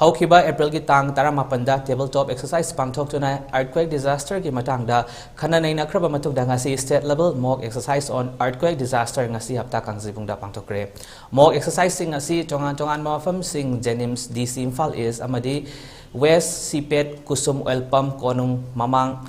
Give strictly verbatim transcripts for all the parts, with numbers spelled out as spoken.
ꯍꯧꯈꯤꯕ ꯑꯦꯄ꯭ꯔꯤꯜꯒꯤ ꯇꯥꯡ ꯇꯔꯥꯃꯥꯄꯟꯗ table top exercise ꯄꯥꯡꯊꯣꯛꯇꯨꯅ earthquake disasterꯒꯤ ꯃꯇꯥꯡꯗ ꯈꯟꯅ ꯅꯩꯅꯈ꯭ꯔꯕ ꯃꯇꯨꯡꯗ ꯉꯁꯤ state level mock exercise on earthquake disaster ꯉꯁꯤ ꯍꯞꯇꯥ ꯀꯥꯡꯖꯩꯕꯨꯡꯗ ꯄꯥꯡꯊꯣꯛꯈ꯭ꯔꯦ꯫ Mock exerciseꯁꯤꯡ ꯑꯁꯤ ꯇꯣꯉꯥꯟ ꯇꯣꯉꯥꯟꯕ ꯃꯐꯝꯁꯤꯡ JNIMS, DC Imphal East ꯑꯃꯗꯤ West CPET, ꯀꯨꯁꯨꯝ, ꯑꯣꯏꯜ ꯄꯝ, ꯀꯣꯅꯨꯡ, ꯃꯃꯥꯡ,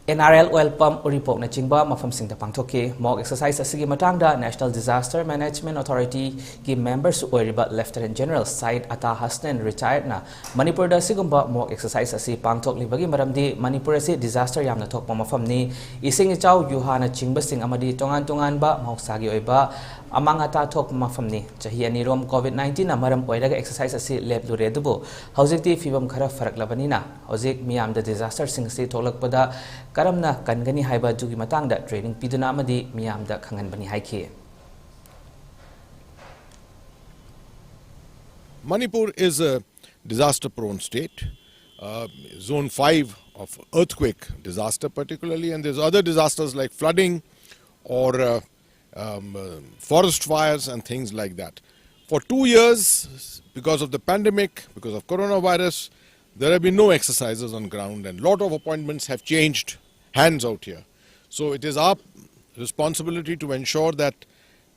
NRL oil pump, ꯎꯔꯤꯄꯣꯛꯅꯆꯤꯡꯕ ꯃꯐꯝꯁꯤꯡꯗ ꯄꯥꯡꯊꯣꯛꯈꯤ꯫ Mock exercise ꯑꯁꯤꯒꯤ ꯃꯇꯥꯡꯗ National Disaster Management Authorityꯒꯤ memberꯁꯨ ꯑꯣꯏꯔꯤꯕ Lieutenant General Syed Ata Hasnain, retiredꯅ ꯃꯅꯤꯄꯨꯔꯗ ꯑꯁꯤꯒꯨꯝꯕ mock exercise ꯑꯁꯤ ꯄꯥꯡꯊꯣꯛꯂꯤꯕꯒꯤ ꯃꯔꯝꯗꯤ ꯃꯅꯤꯄꯨꯔ ꯑꯁꯤ disaster ꯌꯥꯝꯅ ꯊꯣꯛꯄ ꯃꯐꯝꯅꯤ꯫ ꯏꯁꯤꯡ ꯏꯆꯥꯎ, ꯌꯨꯍꯥꯅꯆꯤꯡꯕꯁꯤꯡ ꯑꯃꯗꯤ ꯇꯣꯉꯥꯟ ꯇꯣꯉꯥꯟꯕ ꯃꯍꯧꯁꯥꯒꯤ ꯑꯣꯏꯕ ꯑꯃꯥꯡ ꯑꯇꯥ ꯊꯣꯛꯄ ꯃꯐꯝꯅꯤ꯫ ꯆꯍꯤ ꯑꯅꯤꯔꯣꯝ COVID nineteenꯅ ꯃꯔꯝ ꯑꯣꯏꯔꯒ exercise ꯑꯁꯤ ꯂꯦꯞꯂꯨꯔꯦ, ꯑꯗꯨꯕꯨ ꯍꯧꯖꯤꯛꯇꯤ ꯐꯤꯕꯝ ꯈꯔ ꯐꯔꯛꯂꯕꯅꯤꯅ ꯍꯧꯖꯤꯛ ꯃꯤꯌꯥꯝꯗ disasterꯁꯤꯡ ꯑꯁꯤ ꯊꯣꯛꯂꯛꯄꯗ ꯀꯔꯝꯅ ꯀꯟꯒꯅꯤ ꯍꯥꯏꯕ ꯑꯗꯨꯒꯤ ꯃꯇꯥꯡꯗ training ꯄꯤꯗꯨꯅ ꯑꯃꯗꯤ ꯃꯤꯌꯥꯝꯗ ꯈꯪꯍꯟꯕꯅꯤ ꯍꯥꯏꯈꯤ꯫ Manipur is a disaster prone state, uh, zone five of earthquake disaster particularly, and there's other disasters like flooding or uh, um, uh, forest fires and things like that. For two years, because of the pandemic, because of coronavirus, there have been no exercises on ground, and lot of appointments have changed hands out here. So it is our responsibility to ensure that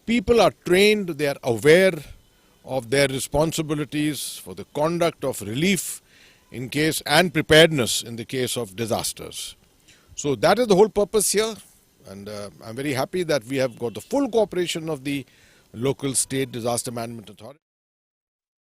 people are trained, they are aware of their responsibilities for the conduct of relief in case and preparedness in the case of disasters. So that is the whole purpose here, and uh, I'm very happy that we have got the full cooperation of the local state disaster management authority.